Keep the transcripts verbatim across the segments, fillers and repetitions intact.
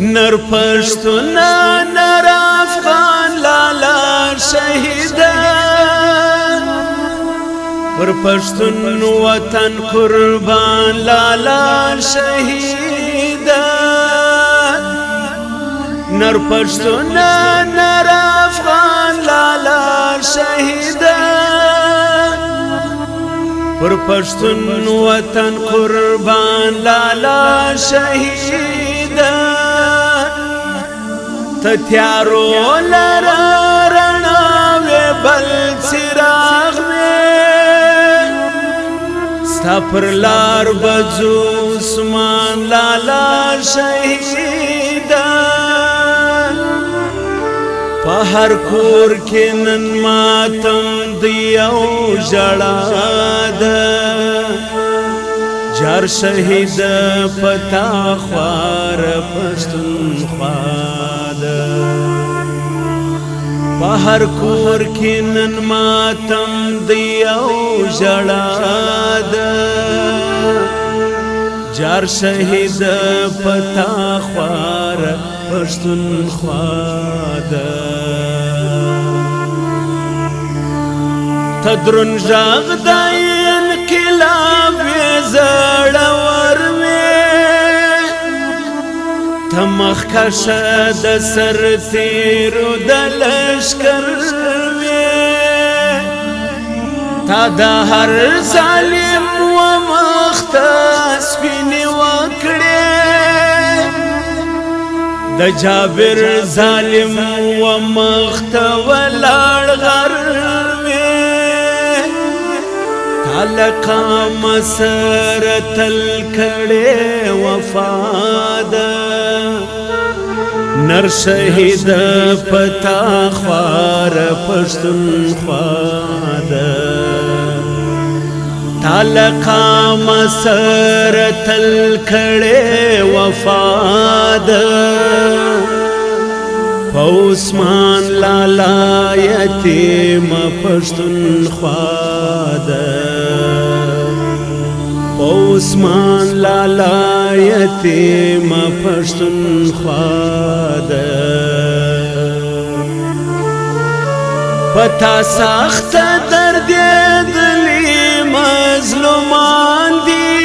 نر پشتون، نر افغان، لالا شهیدان. پر پشتون وطن قربان، لالا شهیدان. نر پشتون، نر افغان، لالا شهیدان. پر پشتون وطن قربان، لالا شهیدان. ته تیارو لره رنا وې، بل څراغ وې. ستا پر لار بزو عثمان، لالا شهیدان. په هر کور کې نن ماتم دی او ژړا ده. جار شهید پتا خوار پشتونخوا ده. په هر کور کې نن ماتم دی او ژړا ده. جار شهید پتا خوار پشتونخوا ده. ته درون ژغ د انقلاب وې، زړور وې. ته مخکشه د سرتیرو د لشکر وې. تا د هر ظالم و مخ ته سپینې وکړې. د جابر ظالم و مخ ته ولاړ غر وې. تا له قام سره تل کړې وفا ده. نر شهید پتا خوار پشتونخوا ده. تا له قام سره تل کړې وفا ده. په عثمان لالا یتیم پشتونخوا ده. په عثمان لالا یتیم پشتونخوا ده. پتا سخت درد دلی مظلومان دی.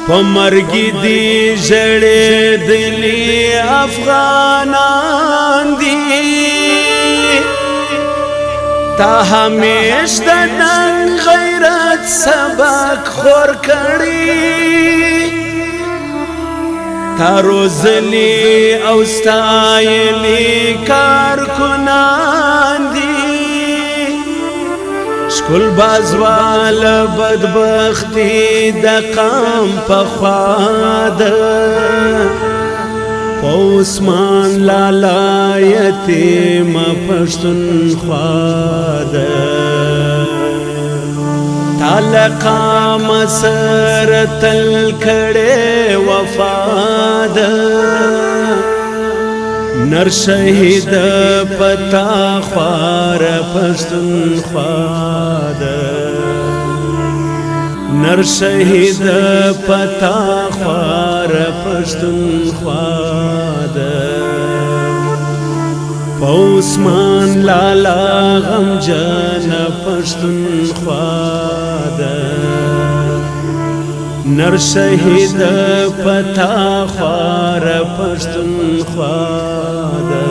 په مرگ دی ژړېدلي افغانان دي. تا همیش د ننگ غیرت سبق خور کړي. تا روزلي او ستایلي کارکنان دي. شکل بازوال بدبختی د قام پخوا ده. په عثمان لالا یتیم پشتونخوا ده. تا له قام سره تل کړې وفا ده. نر شهید پتا خوار پشتونخوا ده. نر شهید پتا خوار پشتونخوا ده. په عثمان لالا غمجن پشتونخوا ده. نر شهید پتا خوار پشتونخوا ده.